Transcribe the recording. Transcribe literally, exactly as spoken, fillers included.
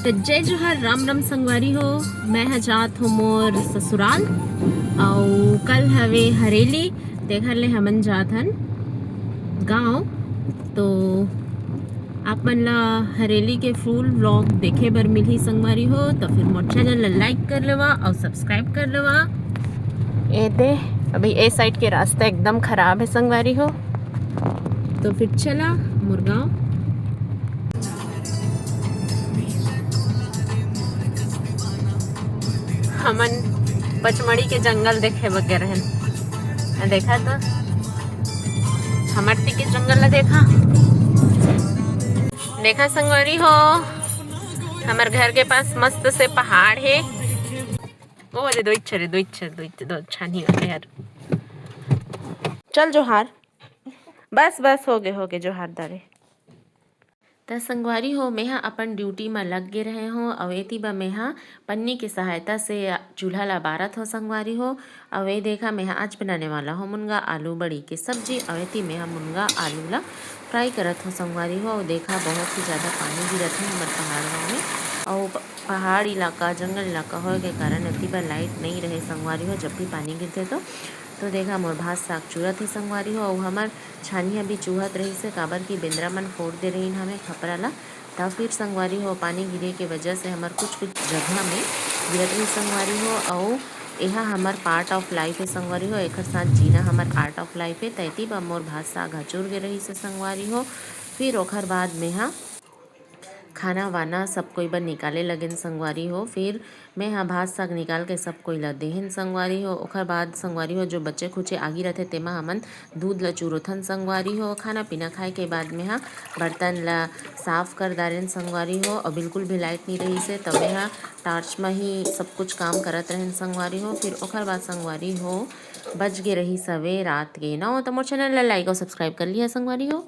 तो जय जोहार, राम राम संगवारी हो। मैं ह जात हो मोर ससुराल, अउ कल हवे हरेली, तेखर ले हमन जात हन गाँव। तो आप मन ला हरेली के फुल व्लॉग देखे बर मिलही संगवारी हो, तो फिर मोर चैनल ला लाइक कर लेवा अउ सब्सक्राइब कर लेवा। ए दे, अभी ए साइड के रास्ता एकदम खराब है संगवारी हो, तो फिर चला मोर गाँव। हमन पचमढ़ी के जंगल देखे बर गे रहन। आ, देखा तो हमर ती के जंगल ला देखा। देखा संगवारी हो, हमर घर के पास मस्त से पहाड़ है। ओ अरे दो इच्छा रे, दो इच्छा, दो इच्छा, दो इच्छा नहीं होते यार। चल जोहार, बस बस, हो गए, हो गए, जोहार दारे। त संगवारी हो, मेहा अपन ड्यूटी म लग गे रहे हो, अउ एती ब मेहा पन्नी के सहायता से चूल्हा ला बारत हो संगवारी हो। अउ ए देखा, मेहा आज बनाने वाला हो मुनगा आलू बड़ी के सब्जी। अउ एती मेहा मुनगा आलू ला फ्राई करत हो संगवारी हो। अउ देखा, बहुत ही ज़्यादा पानी गिरत है हमर पहाड़ गाँव में, अउ प-, पहाड़ इलाका, जंगल इलाका होए के कारण एती बर लाइट नहीं रहे संगवारी हो, जब भी पानी गिरथे तो। तो देखा, मोर भात साग चूरत हे संगवारी हो, अउ हमर छानिया भी चूहत रहिस हे, काबर कि बेंदरा मन फोड़ दे रहिन हवे खपरा ला। त फिर संगवारी हो, पानी गिरे के वजह से हमर कुछ कुछ जगह में गिरत रहिस संगवारी हो, अउ एहा हमर पार्ट ऑफ लाइफ हे संगवारी हो, एकर साथ जीना हमर आर्ट ऑफ लाइफ हे। तैती ब मोर भात साग ह चूर गे रहिस हे संगवारी हो। फिर ओखर बाद में हा खाना वाना सब कोई बर निकाले लगेन संगवारी हो। फिर मैं हा भात साग निकाल के सब कोई ला देहेन संगवारी हो। ओखर बाद संगवारी हो, जो बचे खुचे आगी रथे, तेमा हमन दूध ला चुरोथन संगवारी हो। खाना पीना खाए के बाद में हा बर्तन ला साफ कर डारेन संगवारी हो। और बिल्कुल भी लाइट नहीं रही से, तब मैं हा टार्च में ही सब कुछ काम करत रहेन संगवारी हो। फिर ओखर बाद संगवारी हो, बज गे रही सवे रात के नौ। तो मोर चैनल ला लाइक और सब्सक्राइब कर लिया संगवारी हो।